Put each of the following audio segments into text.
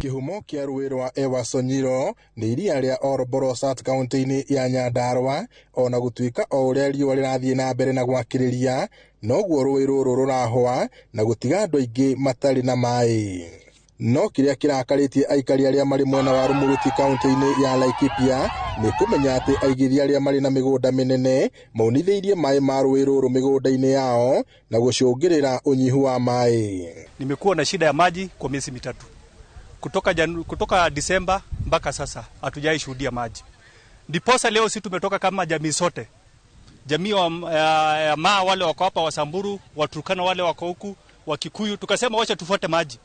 Kĩhumo kĩa rũĩ rwa Ewaso Nyiro nĩ iria rĩa Olbolosat kaunti-inĩ ya Nyandarua. Ona gũtuĩka o ũrĩa riũa rĩrathiĩ na mbere na gwakĩrĩria, noguo rũĩ rũrũ rũrahũa na gũtiga andũ aingĩ matarĩ na maĩ. No kĩrĩa kĩrakarĩtie aikari arĩa marĩ mwena wa Rumuruti kaunti-inĩ ya Laikipia nĩ kũmenya atĩ aigithia arĩa marĩ na mĩgũnda mĩnene maunithĩirie maĩ ma rũĩ rũrũ mĩgũnda-inĩ yao na gũcũngĩrĩra ũnyihu wa maĩ. Nimekuwa na shida ya maji kwa miezi 3 kutoka Disemba mpaka sasa hatujai shuhudia maji. Ndiposa leo sisi tumetoka kama jamii sote, jamii ya Maa wale wako hapa, Wasamburu, Waturkana wale wako huku, Wakikuyu, tukasema wacha tufuate maji.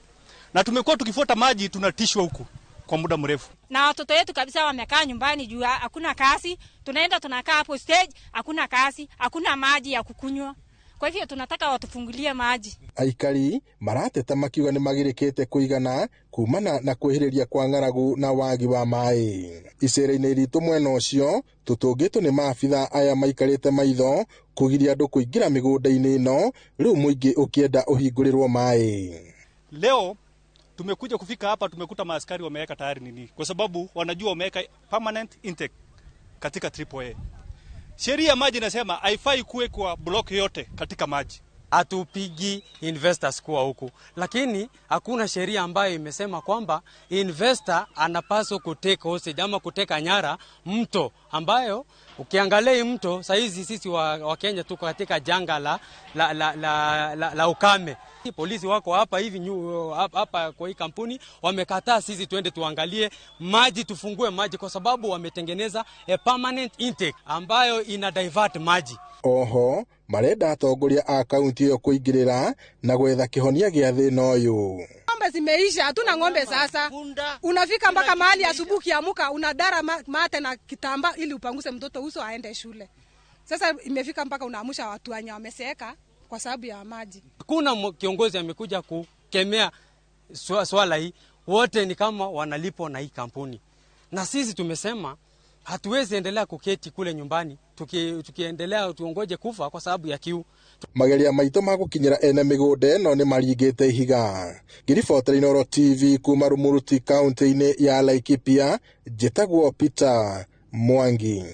Na tumekuwa tukifuata maji tunatishwa huku kwa muda mrefu. Na watoto wetu kabisa wamekaa nyumbani juu hakuna kazi, tunaenda tunakaa hapo stage, hakuna kazi, hakuna maji ya kukunywa. Kwa hivyo tunataka watufungulie maji. Aikari marateta makiuga nĩ magirĩkĩte kũigana kumana na kwĩhĩrĩria kwa ng'aragu na wagi wa maĩ. Icera-inĩ ritũ mwena ũcio tũtũngĩtwo nĩ maabitha aya maikarĩte maitho kũgiria andũ kũingĩra mĩgũnda-inĩ ĩno, rĩu mũingĩ ũkĩenda ũhingũrĩrwo maĩ. Leo tumekuja kufika hapa tumekuta maaskari wameweka tayari nini, kwa sababu wanajua wameweka permanent intake katika AAA. Sheria ya maji inasema haifai kuwekwa block yote katika maji. Hatupigi investors kuwa huku, lakini hakuna sheria ambayo imesema kwamba investor anapaswa kuteka hostage ama kuteka nyara mto, ambayo ukiangalia hii mto saizi sisi wa Kenya tuko katika janga la ukame. Polisi wako hapa hivi hapa kwa hii kampuni wamekataa sisi tuende tuangalie maji, tufungue maji, kwa sababu wametengeneza a permanent intake ambayo ina divert maji. Oho marenda atongoria a kaunti ĩyo kũingĩrĩra na gwetha kĩhonia gĩa thĩna ũyũ. Ng'ombe zimeisha, hatuna ng'ombe sasa. Unafika mpaka mahali asubuhi ukiamka unadara mate na kitambaa ili upanguse mtoto uso aende shule. Sasa imefika mpaka unaamusha watu wenye wameseeka kwa sababu ya maji. Hakuna kiongozi amekuja kukemea swala hii, wote ni kama wanalipwa na hii kampuni. Na sisi tumesema hatuwezi endelea kuketi kule nyumbani tukiendelea tuongoje kufa kwa sababu ya kiu. Mageria maitũ ma gũkinyĩra ene mĩgũnda ĩno nĩ maringĩte ihiga. Ngĩribotera Inooro TV kuma Rumuruti kaunti-inĩ ya Laikipia, njĩtagwo Peter Mwangi.